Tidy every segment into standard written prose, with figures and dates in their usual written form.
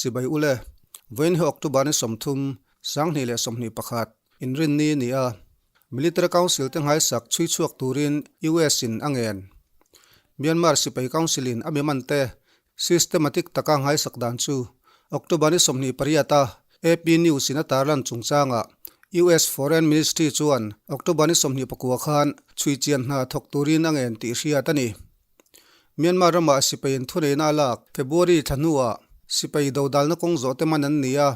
Chibai ule, vawiin hi October ni 30, 2021, inrinni ni a, Military Council te nghaisak chhui chhuak turin US in a ngen. Myanmar Sipai Council in a miman te systematic taka nghaisak dan chu October ni 28 a AP News in a tarlan chungchangah US Foreign Ministry chuan October ni 29 khan chhui chian hna thawk turin a ngen tih hriat a ni. Myanmar ramah sipai in thuneihna a lak February thla hnuah sipai dodalna kawng zawh te man an ni a,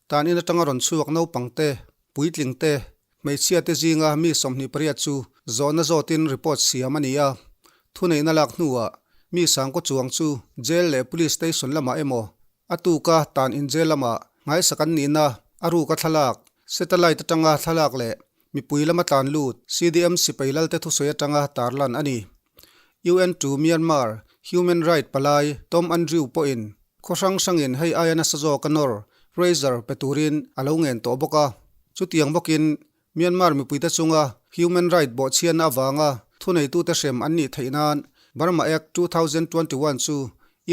tan in atanga rawn chhuak naupang te, puitling te, hmeichhia te zinga mi 28 chu zawhna zawtin report siam a ni a. Thuneihna lak hnuah mi sangkaw chuang chu jail leh police station lamah emaw a tuka tan in jail lamah nghaisak an nihna a ruka thlalak, satellite atanga thlalak leh Mipui lama tlan lut CDM sipai lalte thusawi atanga tarlan a ni. UN to Myanmar Human Right palai Tom Andrew pawhin khaw hrang hrangin hei aia nasa zawk a nawr, pressure, pe turin a lo ngen tawh bawk a. Chutiang bawkin Myanmar mipuite chunga human right bawhchhiatna avanga thuneitute hrem an nih theih nan Burma Act 2021 chu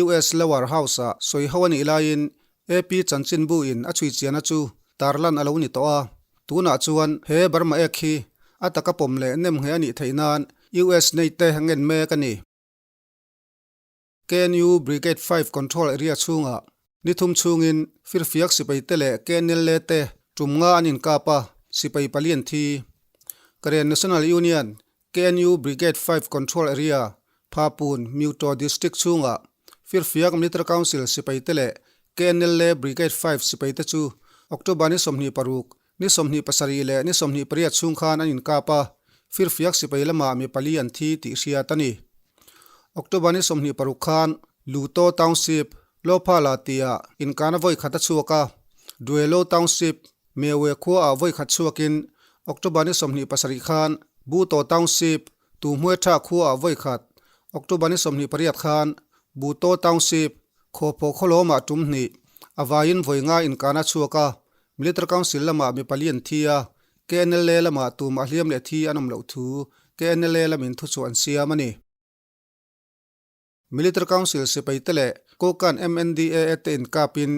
US Lower House-ah sawi ho a nih laiin AP chanchinbu in a chhui chiahna chu tarlan a lo ni tawh a, tunah chuan he Burma Act hi a taka pawm leh nem ngheh a nih theih nan US nei te ngen mek a ni. KNU Brigade 5 Control Area chhungah ni thum chhungin firfiak sipai te leh KNLA te tum nga an inkap a, sipai pali an thi. Karen National Union, KNU Brigade 5 Control Area, Phapun, Myuto District chhungah Firfiak Military Council sipaite leh KNLA Brigade 5 sipaite chu October ni 26, ni 27 leh ni 28 chhung khan an inkap a, Firfiak sipai lamah mi pali an thi tih hriat a ni. October ni 26 khan Luto Township, Lophala tia inkana vawi khat a chhuak a, Duelo Township, Mewe khuaah vawi khat chhuakin October ni 27 khan Buto Township, Tuhmuai tha khuaah vawi khat, October ni 28 khan Buto Township, Khawphaw khawlawmah tum hnih, a vaiin vawi nga inkana chhuak a, Military Council lamah mi pali an thi a, KNLA lamah tumah hliam leh thi an awm loh thu KNLA lamin thuchhuah an siam a ni. Military Council sipaite leh Kokan MNDAA te inkapin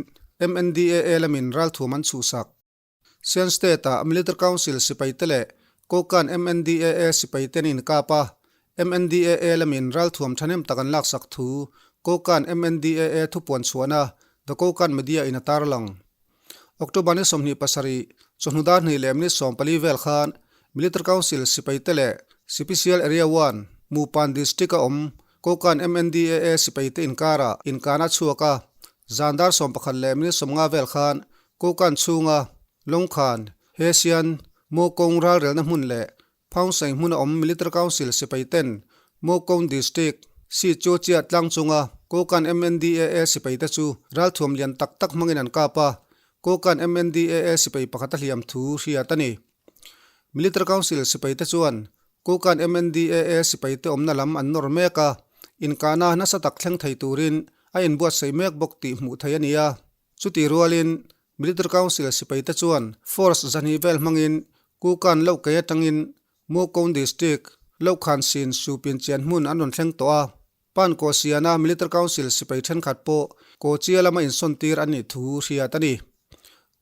MNDAA lamin ralthuam an chhuhsak. Shan State-ah Military Council sipaite leh Kokan MNDAA sipaite an inkap a, MNDAA lamin ralthuam thahnem tak an laksak thu Kokan MNDAA thupuan chhuahna The Kokan Media in a tarlang. October ni 27, chawhnu dar hnih leh minute 14 vel khan Military Council sipaite leh Sipisial Area One, Mupan District a awm Kokan MNDAA sipaite inkarah inkana chhuak a, zan dar 11 leh minute 50 vel khan Kokan chhunga Longkhan, Hesian, Mokong ralrelna hmun leh Phaungseng hmuna awm Military Council sipaiten Mokong District, Si Chu Chiah tlang chunga Kokan MNDAA sipaite chu ralthuam lian tak tak hmangin an kap a, Kokan MNDAA sipai pakhat a hliam thu hriat a ni. Military Council sipaite chuan Kokan MNDAA sipaite awmna lam an nawr mek a, inkahna nasa tak thleng thei turin a inbuatsaih mek bawk tih hmuh theih a ni a. Chutih rualin Military Council sipaite chuan force zahnih vel hmangin Kukan loh kei atangin Mokong District, Lohkhan Sin Supin chian hmun an rawn thleng tawh a. Pan Kawhsiana Military Council sipai thenkhat pawh Kawchia lama insawn tir an nih thu hriat a ni.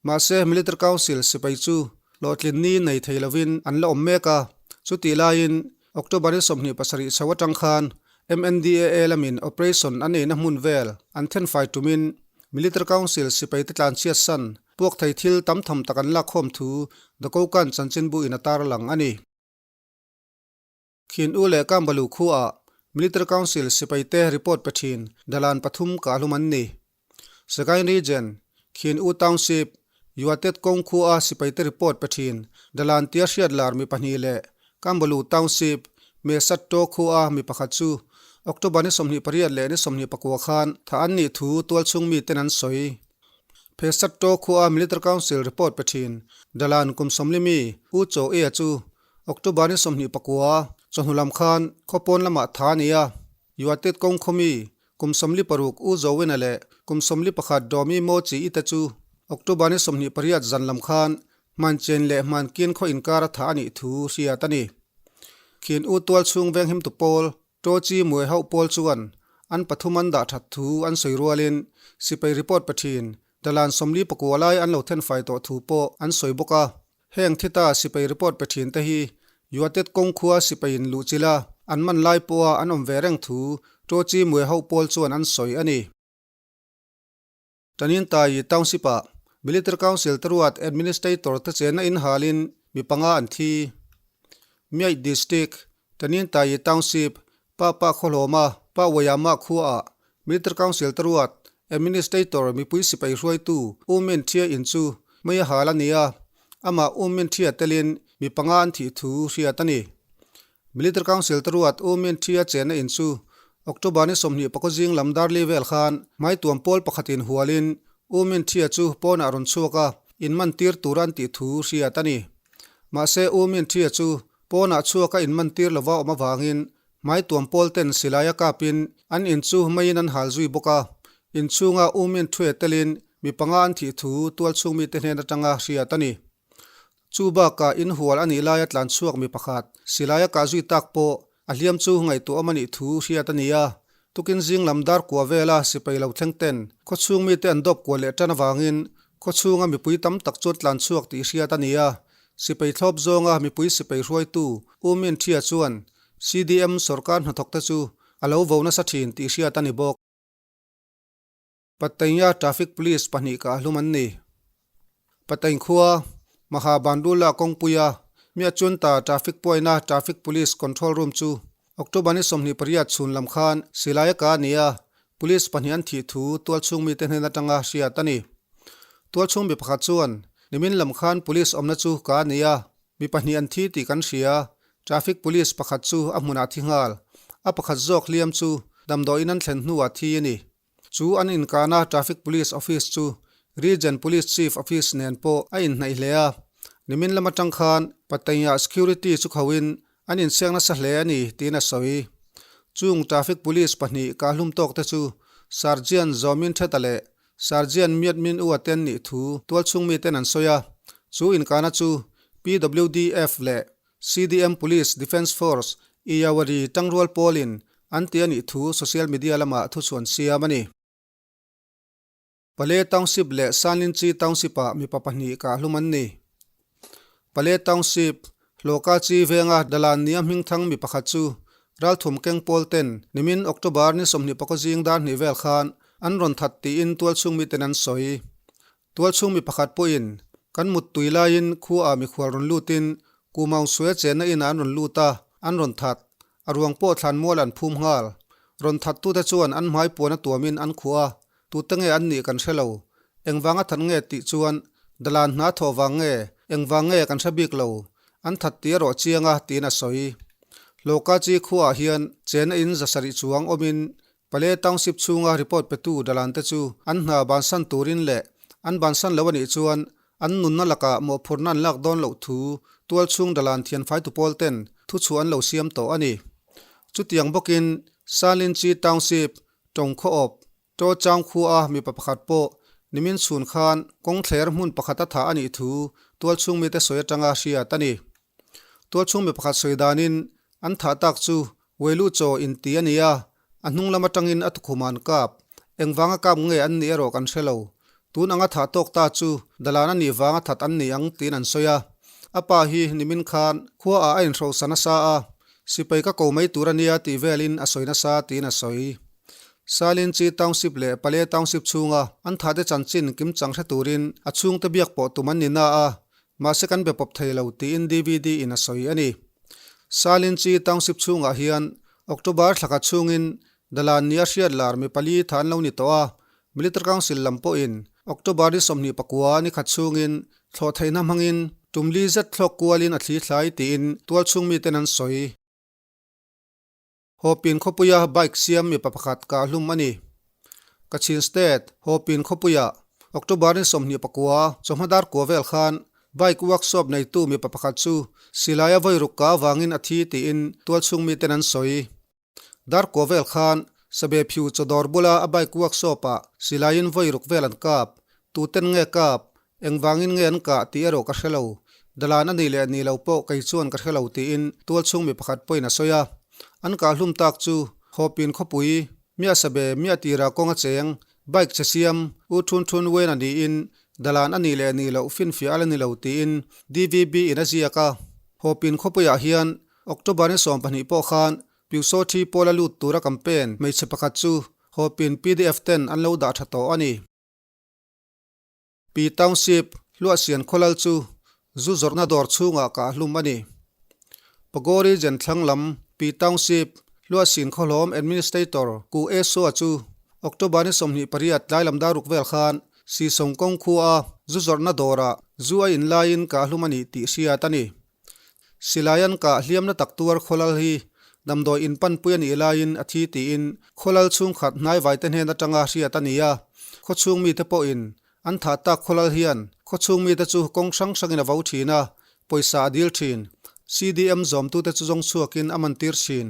Mahse Military Council sipai chu hlawhtlin ni nei thei lovin an la awm mek a. Chutih laiin October ni 27 chho atang khan MNDAA lamin operation an neihna hmun vel an thenfai tumin Military Council sipaite tlanchhiat san puak thei thil tam tham tak an lakkhawm thu Dakokan chanchinbu in a tarlang a ni. Khin U leh Kambalu khuaah Military Council sipaite report pe thin dalan pathum kahlum an ni. Sagaing Region, Khin U Township, Yuatet kawng khuaa sipaite report pe thin dalan tia hriat lar mi pahnih leh Kambalu Township, Mesat To khuaa mi pakhat chu October ni 28 leh ni 29 khan thah an nih thu tualchhung miten an sawi. Phesat To khuaa Military Council report pe thin dalan kum 40 mi U Chaw Ea chu October ni 29 chawhnu lam khan khawpawn lamah tha a ni a, Yuatet kawng khawmi kum 46 U Zowina leh kum 41 Domi Mo Chi I te chu October ni 28 zan lam khan Hmanchen leh Hmankin khaw inkar a thah a nih thu hriat a ni. Khin U tual chhung venghimtu pawl To Chi Muai Hauh pawl chuan an pathum an dah that thu an sawi rualin sipai report pe thin dalan 49 lai an lo thenfai tawh thu pawh an sawi bawk a. Heng thita sipai report pe thin te hi Yuatet kawng khua sipai in luh chilh a, an man lai pawha an awm ve reng thu Ṭawchi Muai ho pawl chuan an sawi a ni. Tanintai Township-ah Military Council te ruat Administrator te chenna in halin mi panga an thi. Miaih District, Tanintai Township, Pa Pa Khawhlawma, Pa Uaiama khuaah Military Council te ruat Administrator mipui sipai hruaitu U Min Thia in chu mei a hal a ni a, amah U Min Thia telin mi panga an thih thu hriat a ni. Military Council te ruat U Min Thia chenna in chu October ni 20 pakaw zing lam darli vel khan hmaituam pawl pakhatin hualin U Min Thia chu pawnah rawn chhuak a, in man tir tur an tih thu hriat a ni. Mahse U Min Thia chu pawnah chhuak a in man tir lova awm avangin hmaituam pawl ten silai a kapin an in chu meiin an hal zui bawk a, in chhunga U Min Thue telin mi panga an thih thu tualchhung mite hnen atanga hriat a ni. Chu bakah inhual a nih laia tlan chhuak mi pakhat silaia kah zui tak pawh a hliam chu ngaihtuah awm a nih thu hriat a ni a. Tukin zing lam dar kua vela sipai lo thleng ten khawchhung mite an dawp kual leh tan avangin khawchhunga mipui tam tak chuan tlan chhuak tih hriat a ni a. Sipai thlawp zawnga mipui sipai hruaitu U Min Thia chuan CDM sawrkar hnathawkte chu a lo vo nasa thin tih hriat a ni bawk. Patainya Traffic Police pahnih kah hlum an ni. Pataing khua, Maha Bandula kawngpuia Miachunta Traffic Point-a Traffic Police Control Room chu October ni 28 chhun lam khan silaia ka a ni a, Police pahnih an thih thu tualchhung mite hnen atanga hriat a ni. Tualchhung mi pakhat chuan, Nimin lam khan Police awmna chu ka a ni a, mi pahnih an thi tih kan hria, Traffic Police pakhat chu a hmunah thi nghal, a pakhat zawk hliam chu damdawiin an thlen hnuah thi a ni. Chu an inkahna Traffic Police Office chu Region Police Chief Office nen pawh a inhnaih hle a, nimin lam atang khan Patainya Security chu khoin an inchhiak nasa hle a ni tiin a sawi. Chung Traffic Police pahnih kahhlum tawk te chu Sergeant Zawmin Theta leh Sergeant Miat Min U aten nih thu tualchhung miten an sawi a, chu inkahna chu PWDF leh CDM Police Defence Force Iyawari tangrual pawlin an ti a nih thu social media lamah thuchhuan siam a ni. Pale Township leh Sanlinchi Township-ah mipa pahnih kahhlum an ni. Pale Township, Hlawhkachi venga Dalan nia hmingthang mi pakhat chu ralthum keng pawl ten nimin October ni 24 zing dar hnih vel khan an rawn that tiin tualchhung miten an sawi. Tualchhung mi pakhat pawhin kan muttui laiin khuaah mikhual rawn lutin Kumaung Sue chenna inah an rawn lut a, an rawn that. A ruang pawh thlan mual an phum nghal. Rawn thattute chuan an hmai puan a tuamin an khuah a, tute nge an nih kan hre lo. Engvanga that nge tih chuan Dalan hna thawh vang nge, engvang nge kan hre bik lo. An that tih erawh chiang a, tiin a sawi. Hlawhkachi khuaah hian chenna in zasarih chuang awmin Pale Township chhunga report petu Dalante chu an hna bansan turin leh an bansan lo a nih chuan an nunna lakah mawhphurhna an lak dawn loh thu tualchhung Dalan thianfaitu pawl ten thuchhuah an lo siam tawh a ni. Chutiang bawkin Salinchi Township, Tawngkhawawp, To Chaung khua-a mipa pakhat pawh nimin chhun khan kawngthler hmun pakhat a thah a nih thu tualchhung mite sawi atanga hriat a ni. Tualchhung mi pakhat sawi danin an thah tak chu Weilu chaw inti a ni a, a hnung lam atangin a tukhum an kap. Engvanga kap nge an nih erawh kan hre lo. Tun anga thah tawk ta chu Dalan a nih vanga that an ni ang tiin an sawi a. A pa hi nimin khan khua ah a inhrosa nasa a, sipai ka ko mai tur a nia tih velin a sawi nasa tiin a sawi. Salinchi Township leh Pale Township chhunga an thahte chanchin kimchang hre turin a chhungte biak pawh tum an ni na a, Mahse kan be pawp thei lo tiin DVD in a sawi a ni. Salinchi Township chhungah hian October thlakhat chhungin Dalan nia hriat lar mi pali tha an lo ni tawh a, Military Council lam pawhin October ni 29 ni khat chhungin thlawh theihna hmangin tum li zet thlawk kualin a thli thlai tiin tualchhung miten an sawi. Hawpin khawpuia bike siam mipa pakhat kah hlum a ni. Kachin State, Hawpin khawpuia October ni 29 chawhma dar kua vel khan bike workshop neitu mipa pakhat chu silaia vawi ruk kah avangin a thi tiin tualchhung miten an sawi. Dar kua vel khan Sabe Phiu chawdawr bula a bike workshop ah silaiin vawi ruk vel an kap. Tuten nge kap? Engvangin nge an kah tih erawh ka hre lo. Dalan a nih leh nih lo pawh kei chuan ka hre lo tiin tualchhung mi pakhat pawhin a sawi a. An kah hlum tak chu Hawpin khawpui Miahsabe Miahtira kawnga cheng bike che siam U Thun Thun Wen a niin dalan a nih leh nih loh finfiah a la ni lo tiin DVB in a ziak a. Hawpin khawpuiah hian October ni 20 pawh khan Pyusawthi pawla lut tura campaign hmeichhe pakhat chu Hawpin pdf ten an lo dah tha tawh a ni. Pi Township, Hluahsian khawlal chu zu zawrhna dawr chhungah kah hlum a ni. Pagori Jenthlang lam Pi Township, Hluahsin khawhlawm Administrator Ku E Sua chu October ni 28 tlai lam daruk vel khan Sisawng kawng khua zu zawrhna dawrah zu a in laiin kah hlum a ni tih hriat a ni. Silai an kah hliamna tak tuar khawlal hi damdawi in panpui a nih laiin a thi tiin khawlal chhungkhat hnaivaite hnen atanga hriat a ni a. Khawchhung mite pawhin an thah tak khawlal hian khawchhung mite chu kawng hrang hrangin a vo thin a, pawisa a dil thin. CDM zawmtute chu zawng chhuakin a mantir thin.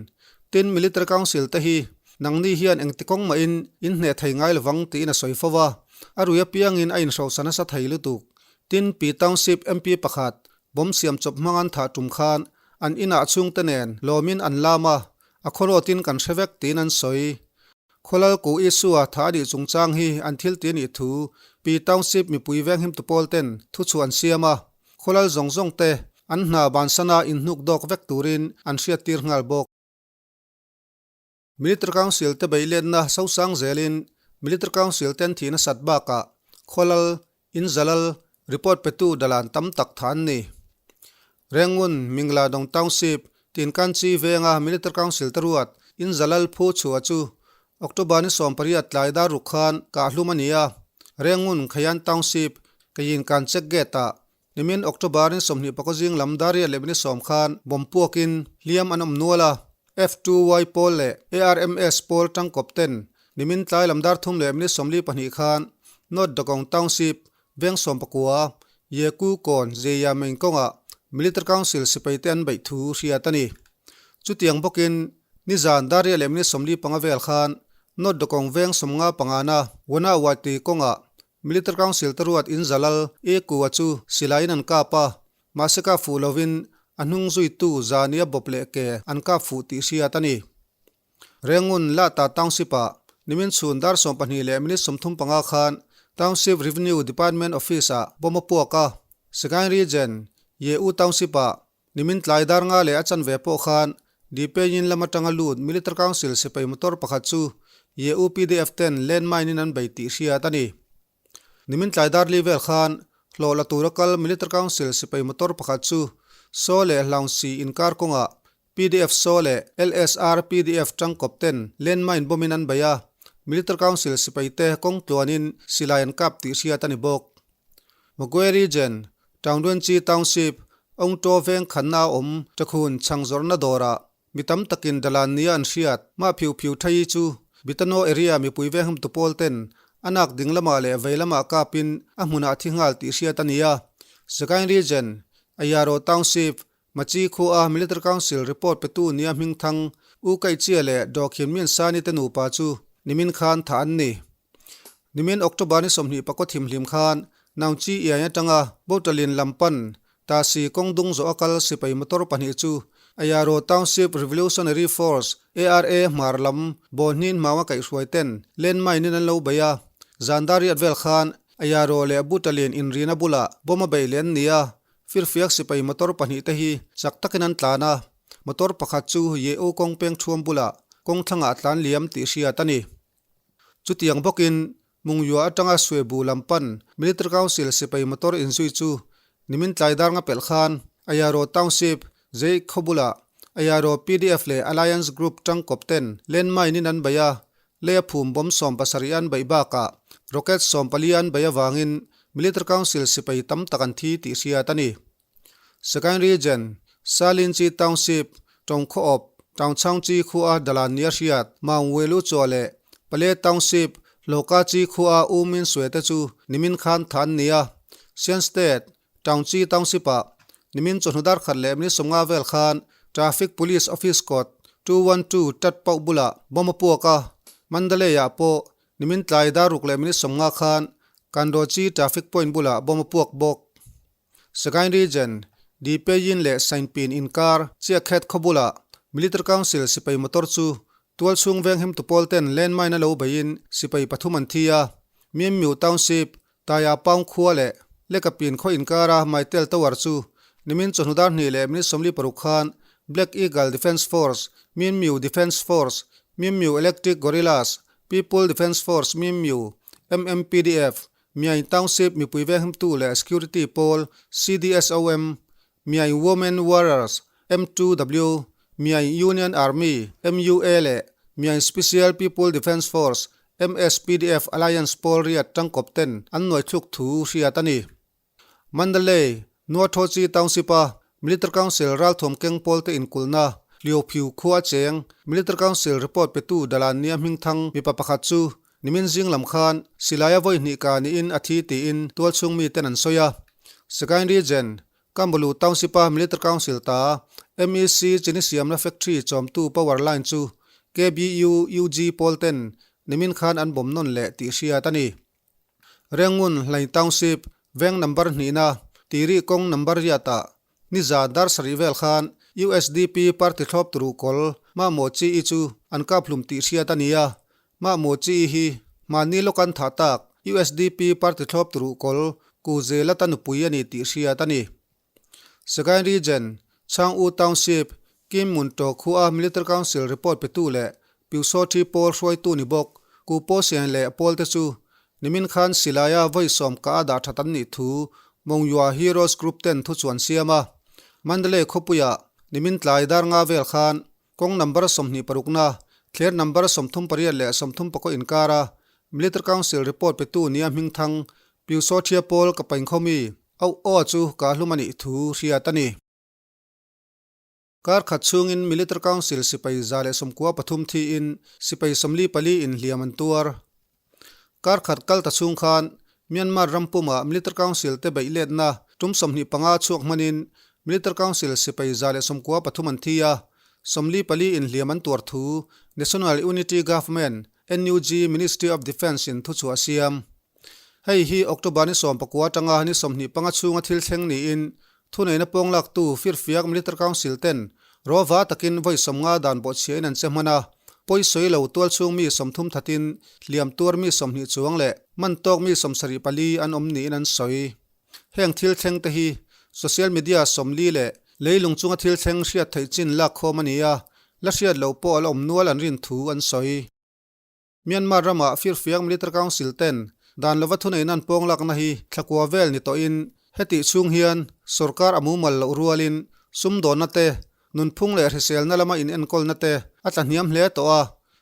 Tin, Military Council te hi nangni hian engti kawng mahin in hneh thei ngai lovang tiin a sawi fo va, a rui apiangin a inhrosa nasa thei lutuk. Tin, Pi Township MP pakhat Bomb siam chawp hmang an thah tum khan an inah chhungte nen lawmin an lam a, a khawrawtin kan hre vek tiin an sawi. Khawlal Ku Isua thah a nih chungchang hi an thil ti a nih thu Pi Township mipui venghimtu pawl ten thu chhuah an siam a, khawlal zawng zawng te an hna bansana inhnuk dawk vek turin an hriattir nghal bawk. Military Council te beihletna sosang zelin Military Council ten thihna sat bakah khawlal, inzalal, report petu dalan tam tak tha an ni. Rengun, Mingladong Township, Tinkanchi venga Military Council te ruat inzalal phu chhuah chu October ni 18 tlai dar ruk khan kahhlum a ni a. Rengun, Khayan Township, Kayin Kanchek Gate-ah Nimin October ni 24 zing lam Daria leh ni 10 khan bomb puakin hliam an awm nual a, F2Y pawl leh ARMS pawl tangkawp ten nimin tlai lam dar thum leh minute 42 khan North Dagong Township veng 19 Yeku Kawn Zeya Meng kawngah Military Council sipai te an beih thu hriat a ni. Chutiang bawkin nizan Daria leh minute 45 vel khan North Dagong veng 55 na Wanawati kawngah Military Council te ruat in zalal E Kua chu silaiin an kap a, mahse kap fuh lovin a hnung zuitu zania bawp leh ke an kap fuh tih hriat a ni. Rengun Lata Township-ah nimin chhun dar 12 leh minute 35 khan Township Revenue Department Office-ah bomb a puak a, Sagaing Region, Ye U Township-ah Nimin tlai dar nga leh a chanve pawh khan Dipeiin lam atanga lut Military Council sipai motor pakhat chu Ye UPDF ten landmine in an bei tih hriat a ni. Nimin tlai dar li vel khan hlawh la tura kal Military Council sipai motor pakhat chu Saw leh Hlaungsi inkar kawngah pdf Saw leh LSR pdf tangkawp ten landmine bomb in an bei a, Military Council sipai te kawng tluanin silai an kap tih hriat a ni bawk. Magwe Region, Taungdwenchi Township, Ongtaw veng khanna a awm Chakhun chhang zawrhna dawrah mi tam takin dalan nia an hriat. Mah phiu phiu thai chu Bitano area mipui veng hamtu pawl ten a nak ding lamah leh vei lamah kapin a hmunah thi nghal tih hriat a ni a. Sagaing Region, Ayaro Township, Machi khua Military Council report petu nia hmingthang U Kaichia leh Dawkhin Miansani te nupa chu nimin khan thah an ni. Nimin October ni 24 thimhlim khan Naungchi iai atanga Botalin lam pan Tasi kawng dung zawh a kal sipai motor pahnih chu Ayaro Township Revolutionary Force, ARA, hmar lam Bawhnin Maunga kaihhruai ten landmine in an lo bei a. Zan dar riat vel khan Ayaro leh Butalin inrina bulah bomb a bei leh an ni a, Firfiak sipai motor pahnih te hi chak takin an tlan a, motor pakhat chu Ye'u kawng peng thuam bulah kawng thlangah a tlan liam tih hriat a ni. Chutiang bawkin Mungyua atanga Suebu lam pan Military Council sipai motor inzui chu nimin tlai dar nga pelh khan Ayaro Township, Zei khaw bulah Ayaro pdf leh Alliance Group tangkawp ten landmine in an bei a, Leia phum bomb 70 an beih bakah rocket 14 an beih avangin Military Council sipai tam tak an thi tih hriat a ni. Sagaing Region, Salinchi Township, Tawngkhawawp, Taungchangchi khua Dalan nia hriat, Maung Welu Chua leh Pale Township, Hlawkachi khua U Min Swe te chu nimin khan tha an ni a. Shan State, Taungchi Township-ah nimin chawhnu dar khat leh minute 50 vel khan Traffic Police Office kawt 212 tat pauh bulah bomb a puak a, Mandalay-ah pawh nimin tlai dar ruk leh minute 50 khan Kandochi Traffic Point bulah bomb a puak bawk. Sagaing Region, Dipeyin leh Sainpin inkar Chiakhet khaw bulah Military Council sipai motor chu Tualchhung venghimtu pawl ten landmine a lo beiin sipai pathum an thi a, Myinmyu Township, Taya Paung khua leh Lekapin khaw inkara Mytel Tower chu nimin chawhnu dar hnih leh minute 46 khan Black Eagle Defence Force, Myinmyu Defence Force, Myinmyu Electric Guerrillas, People Defence Force Myinmyu, MMPDF, Myaing Township mipui venghimtu leh Security pawl CDSOM, Myaing Women Warriors, M2W, Myaing Union Army, MUA, leh Myaing Special People Defence Force, MSPDF, Alliance pawl riat tangkawp ten an nuaithluk thu hriat a ni. Mandalay, Nuathochi Township-a Military Council ralthuam keng pawlte inkulhna Liophiu khua a cheng Military Council report petu Dalan nia hmingthang mipa pakhat chu nimin zing lam khan silaia vawi hnih ka niin a thi tiin tualchhung miten an sawi a. Sagaing Region, Kambalu Township-a Military Council ta MEC chini siamna factory chawmtu power line chu KBU UG pawl ten nimin khan an bawm nawn leh tih hriat a ni. Rengun Hlaing Township veng number hnihna Tiri kawng number riatah niza dar sarih vel khan USDP party thlawp turu kawl Mahmaw Chi-i chu an kap hlum tih hriat a ni a. Mahmaw Chi-i hi mahni lawk an thah tak USDP party thlawp turu kawl Ku Zelata nupui a ni tih hriat a ni. Sagaing Region, Chang U Township, Kim Mun To khua Military Council report petu leh Pyusawthi pawl hruaitu ni bawk Ku Paw Siang leh a pawlte chu nimin khan silaia vawi sawm ka a dah that an nih thu Mongyua Heroes Group ten thu chuan siam a. Mandalay khawpuiah nimin tlai dar nga vel khan Kawng number 26 na, thler number 38 leh 30 inkara Military Council report petu nia hmingthang Pyusawthia pawl ka painkhawmi auh aw chu ka hlum a nih thu hriat a ni. Kar khat chhungin Military Council sipai 193 thiin sipai 44 in hliam an tuar. Kar khat kal ta chhung khan Myanmar ram pumah Military Council te beih letna tum 25 chhuak hmanin Military Council sipai 193 an thi a, 44 in hliam an tuar thu National Unity Government, NUG, Ministry of Defence in thuchhuah a siam. Hei hi October ni 19 atanga ni 25 chhunga thil thleng niin thuneihna pawng laktu firfiak Military Council ten rawva takin vawi 50 dan bawhchhiain an che hman a, pawi sawi lo tual chhung mi 30 thatin hliam tuar mi 20 chuang leh man tawk mi 74 an awm niin an sawi. Heng thil thleng te hi social media 40 leh leilung chunga thil thleng hriat theih chin lak khawm a ni a, la hriat loh pawh a la awm nual an rin thu an sawi. Myanmar ramah firfiak Military Council ten dan lova thuneihna an pawng lakna hi thlakua vel ni tawhin hetih chhung hian sorkar a mumal loh rualin sumdawnna te, nunphung leh hriselna lama inenkawlna te a tla hniam hle tawh a.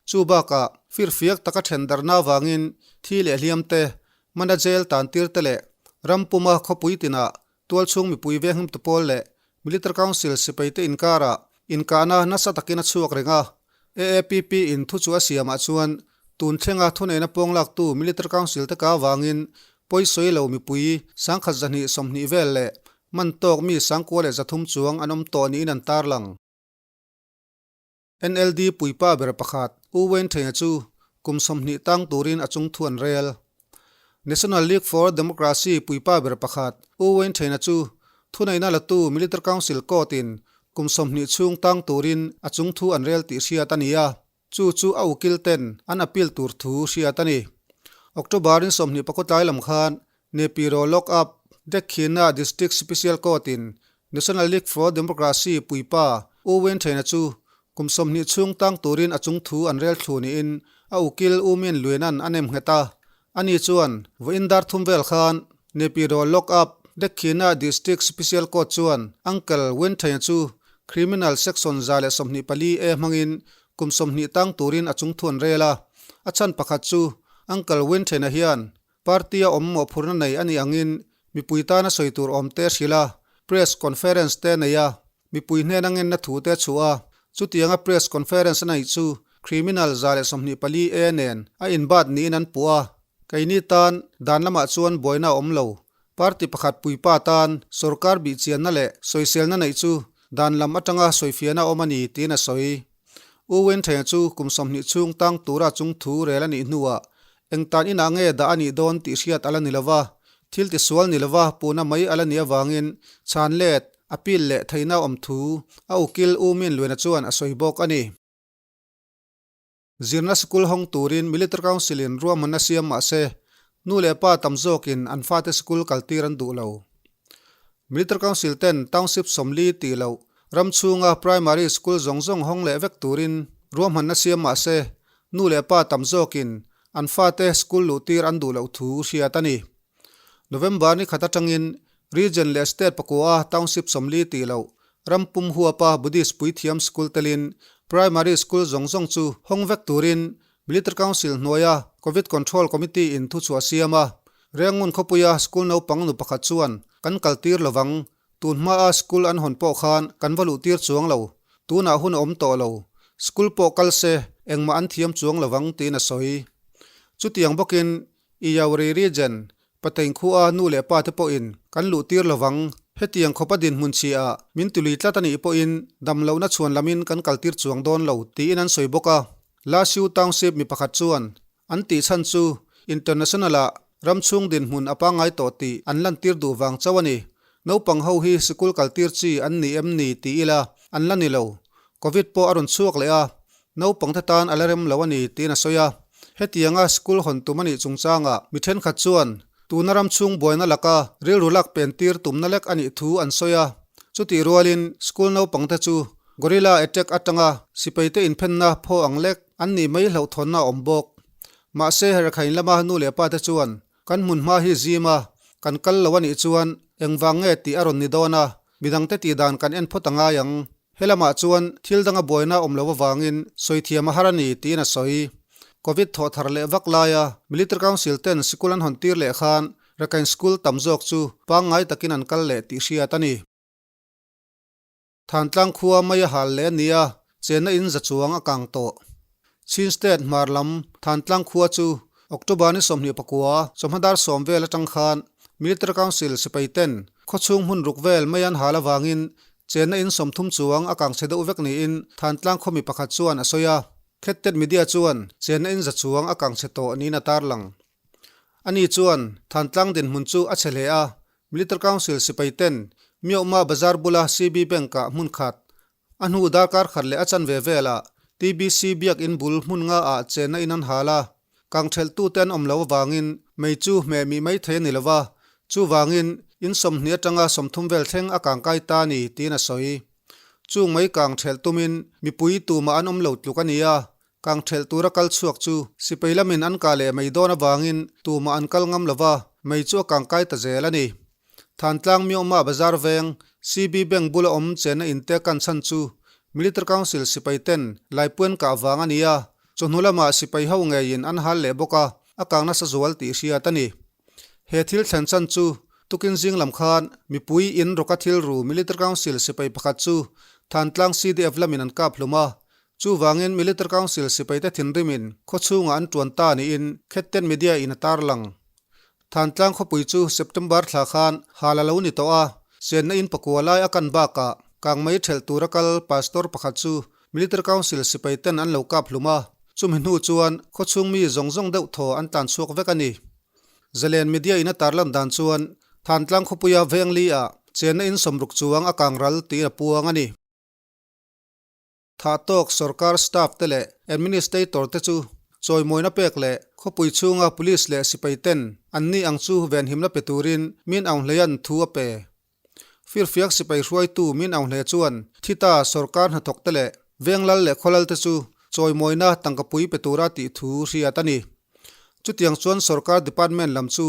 Chu bakah firfiak taka then darhna avangin thi leh hliam te, mana jail tan tir te leh ram puma khawpui tinah tualchhung mipui venghimtu pawl leh Military Council sipaite inkarah inkahna nasa takin a chhuak reng a. AAPP in thu chu a siamah chuan tun thlenga thuneihna pawng laktu Military Council te ka avangin pawi sawi lo mipui 1220 vel leh man tawk mi 1300 chuang an awm tawh niin an tarlang. NLD puipa ber pakhat U Wayne Thenga chu kum 20 tang turin a chung thu an rel. National League for Democracy puipa ber pakhat U Wayne Thenga chu thuneihna latu Military Council Court in kum 20 chhung tang turin a chung thu an rel tih hriat a ni a, chu chu a ukil ten an appeal tur thu hriat a ni. October in 29 tlai lam khan Naypyidaw Lock Up Dekhina District Special Court in National League for Democracy puipa U Win Thein-a chu kum 20 chhung tang turin a chung thu an rel thlu niin a ukil U Min Luinan a nem nghet a. Ani chuan vawiin dar thum vel khan Naypyidaw Lock Up Dekhina District Special Court chuan Uncle Win Thein-a chu Criminal Section 124 A hmangin kum 20 tang turin a chung thu an rel a. A chhan pakhat chu Uncle Win Thein-a hian Party a awm mawhphurhna nei a nih angin mipui tana sawi tur awm te hrilh a, press conference te nei a, mipui hnena ngenna thu te chhuah a, chutianga press conference a neih chu criminal 124 A nen a inbat niin an puh a. Keini tan dan lamah chuan buaina a awm lo. Party pakhat puipa tan sorkar bihchianna leh sawiselna neih chu dan lam atanga sawifiahna awm a ni tiin a sawi. U Wenthenga chu kum 20 chhung tang tura chung thu rel a nih hnuah eng tan inah nge dah a nih dawn tih hriat a la ni lova, thil tisual ni lova puna mai a la nih avangin chhan let, appeal leh theihna awm thu a ukil U Min Luena chuan a sawi bawk a ni. Zirna sikul hawng turin Military Council-in ruahmanna siam mah se, nu leh pa tam zawkin an fate sikul kaltir an duh lo. Military Council ten Township 40 tih loh ram chhunga Primary School zawng zawng hawng leh vek turin ruahmanna siam mah se, nu leh pa tam zawkin an fate school luhtir an duh loh thu hriat a ni. November ni khat atangin Region leh State pakua Township 40 tih loh ram pum huapa Buddhist puithiam school telin Primary School zawng zawng chu hawng vek turin Military Council hnuaia Covid Control Committee in thuchhuah siam a. Rengun khawpuia school naupang nu pakhat chuan kan kaltir lovang, tun hmaa school an hawn pawh khan kan va luhtir chuang lo, tunah hun a awm tawh lo, school pawh kal se engmah an thiam chuang lovang tiin a sawi. Chutiang bawkin Iyauri Region Patein khua nu leh pa te pawhin kan luh tir lovang, hetiang khawpa dinhmun chhiah min tului tlat a nih pawhin dam lohna chhuan lamin kan kal tir chuang dawn lo tiin an sawi bawk a. Lasiu Township mi pakhat chuan an tih chhan chu International ah ram chhung dinhmun a pangngai tawh tih an lantir duh vang chauh a ni. Naupang ho hi sikul kal tir chi an ni em ni ti ila an la ni lo. Covid pawh a rawn chhuak leh a, Naupang te tan a la rem lo a ni tiin a sawi a. Hetianga school hawn tum a nih chungchangah mi thenkhat chuan tuna ram chhung buaina laka rilru lak pen tir tumna lek a nih thu an sawi a. Chutih rualin school naupang te chu gorilla attack atanga sipai te inphenna phaw ang lek an nih mai hlauhthawnna a awm bawk. Mahse Rakhine lama nu leh pa te chuan Kan hmun hma hi zim a, kan kal lo a nih chuan engvang nge tih a rawn ni dawn a, midangte tih dan kan en phawt a ngai ang. He lamah chuan thil danga buaina awm lo avangin sawi thiam a har a ni tiin a sawi. Covid thawh thar leh vak laia Military Council ten sikul an hawn tir leh khan Rakhine School tam zawk chu pangngai takin an kal leh tih hriat a ni. Thantlang khua mai a hal leh a nia, chenna in za chuang a kang tawh. Chin State hmar lam Thantlang khua chu October ni 24 chawhma dar 10 vel atang khan Military Council sipai ten khawchhung hmun ruk vel mai an hal avangin chenna in 30 chuang a kang chhe deuh vek niin Thantlang khaw mi pakhat chuan a sawi a. Khettet Media chuan chenna in za chuang a kang chhe tawh niin a tarlang. Ani chuan Thantlang dinhmun chu a chhe hle a, Military Council sipai ten Myohma Bazar bula CB Bank ah hmun khat, a hnu darkar khat leh a chanve velah TBC Biakinn bul hmun nga ah chenna in an hal a, kang thelh tute an awm lo avangin mei chu hmeh mih mai thei a ni lova, chuvangin in 20 atanga 30 vel thleng a kang kai ta a ni tiin a sawi. Chung mei kang thelh tumin mipui tumah an awm lo tluk a ni a, Kang thelh tura kal chhuak chu sipai lamin an kah leh mai dawn avangin tumah an kal ngam lova, mei chu a kang kai ta zel a ni. Thantlang Myohma Bazar veng CB Bank bula awm chenna inte kan chhan chu Military Council sipai ten Laipuan kah vang a ni a, chawhnu lamah sipai ho ngeiin an hal leh bawk a, a kang nasa zual tih hriat a ni. He thil thlen chan chu tukin zing lam khan mipui in rawka thil ru Military Council sipai pakhat chu Thantlang CDF lamin an kap hlum a, Chuvangin Military Council sipaite thinrimin khawchhungah an tuan ta niin Khetten Media in a tarlang. Thantlang khawpui chu September thla khan hal a lo ni tawh a, chenna in pakua lai a kan bakah kangmei thelh tura kal pastor pakhat chu Military Council sipaiten an lo kap hlum a, chumi hnu chuan khawchhung mi zawng zawng deuh thaw an tlan chhuak vek a ni. Zalen Media in a tarlan dan chuan Thantlang khawpuia Vengli ah chenna in 60 chuang a kangral tiin a puang a ni. Thah tawk sorkar staff te leh administrator te chu chawimawina pek leh khawpui chhunga police leh sipai ten an ni ang chu venhimna pe turin Min Aung Hleia'n thu a pe. Firfiak sipai hruaitu Min Aung Hlei chuan thita sorkar hnathawk te leh venglal leh khawlal te chu chawimawina tangkapui pe tura tih thu hriat a ni. Chutiang chuan sorkar department lam chu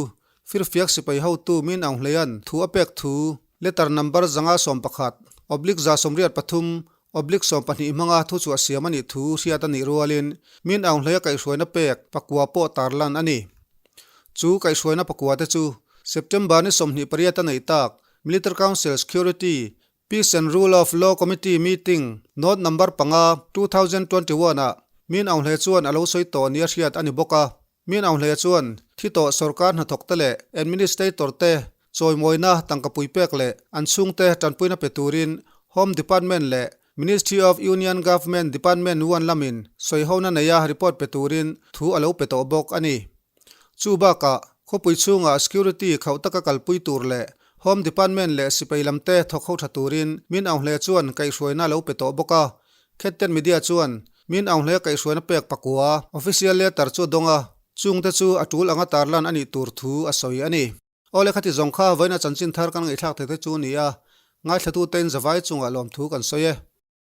Firfiak sipai hotu Min Aung Hleia'n thu a pek thu letter number 511 oblique 183 oblique 12 hmanga thu chhuah siam a nih thu hriat a nih rualin Min Aung Hleia kaihhruaina pek pakua pawh tarlan a ni. Chu kaihhruaina pakua te chu September ni 28 a neih tak Military Council Security, Peace and Rule of Law Committee meeting note number 5, 2021 ah Min Aung Hlei chuan a lo sawi tawh nia hriat a ni bawk a. Min Aung Hleia chuan thi tawh sorkar hnathawk te leh administrator te chawimawina tangkapui pek leh an chhungte tanpuina pe turin Home Department leh Ministry of Union Government Department one lamin sawihona neia report pe turin thu a lo pe tawh bawk a ni. Chu bakah khawpui chhungah security khauh taka kalpui tur leh Home Department leh sipai lamte thawk ho tha turin Min Aung Hlei chuan kaihhruaina a lo pe tawh bawk a. Khetten Media chuan Min Aung Hlaia kaihhruaina pek pakua official letter chu a dawng a, chungte chu a tul anga tarlan a nih tur thu a sawi a ni. Aw le khati zawng kha vawiina chanchin thar kan ngaihthlak thei te chu a ni a, ngaithlatute in zavai chungah lawmthu kan sawi e.